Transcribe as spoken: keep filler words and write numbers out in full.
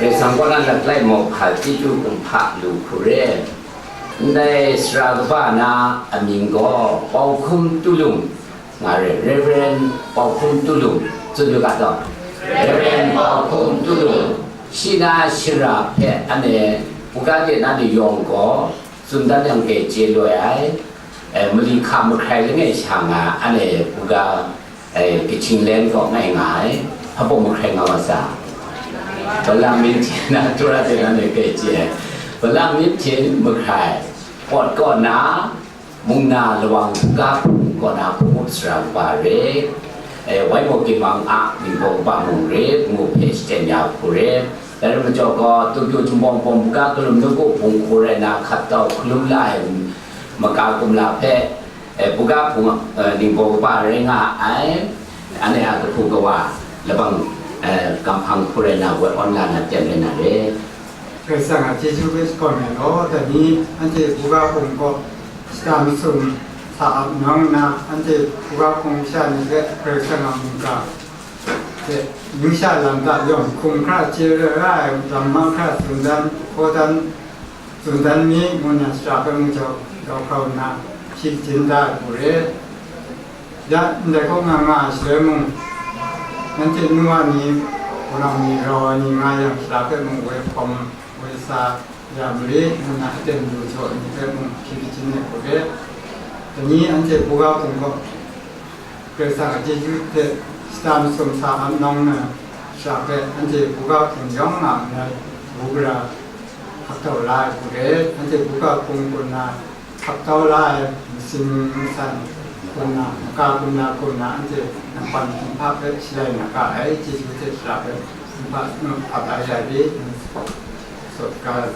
Karai Kasang kaw na laklai mauhpa chyeju kumhpa lu hku re. Ndai sara kaba na amying gaw Pau Hkum Tulung nga re, Reverend Pau Hkum Tulung, tsun yu ga taw. Reverend Pau Hkum Tulung, shi na shara hpe anhte buga de na ni yawng gaw tsun dan yang grai chye loi ai, eh, mali hka mahkrai langai sha nga anhte buga, eh, Kachin Land kaw ngai nga ai, hpa bawng mahkrai nga wa sa. Balam Mintin na tura de na ni grai chye ai. Balam Mintin mahkrai, pawt kaw na, mung na lawang buga hpung kaw na hpung sara kaba re, eh, wai maw kimang a ningbaw kaba mung re, ngu hpe shaten ya hku re. Dai rai majaw gaw, Tokyo Jinghpaw Wunpawng buga kalum nawku hpung hku rai na hkap tau hkalum la ai maka kumla hpe, eh, buga hpung, eh, ningbaw kaba rai nga ai, anhte a kahpu kawa labang, eh, kamhpang hku rai na woi awn la na ten rai na re. Karai Kasang a chyeju hpe shakawn ai law, dai ni anhte buga hpung kaw shata masum sa ap nang nna, anhte buga hpung masha ni hpe Karai Kasang a mungga hte ningsha lam hta yawng hkum hkra chye ra ai lam mahkra tsun dan, hkaw dan, tsun dan mi, ngu nna shara hpe mung jau, jau hkrau nna, shi jin da ai hku re. Ya, ndai kaw nga nga ai shaloi mung, nanhte nu wa ni, wunau ni, rau ai ni nga yang, shara hpe mung woi hkawm, woi sa ya marit, ngu nna aten du jaw ai ni hpe mung hpyi hpyi ai hku re. Dai ni anhte buga hpung gaw, Karai Kasang a chyeju hte shata masum sa ap nawng na, shara hpe anhte buga hpung yawng nga nngai, bu gara hkap tau la ai hku re. Anhte buga hpung kun na, hkap tau la ai masing masan kun na, maka kun na, kun na, anhte nampan kumhpa hpe shalai na ga ai, chyeju hte shara hpe kumhpa, mm, ap ai rai rit, mm, sawt ga ai.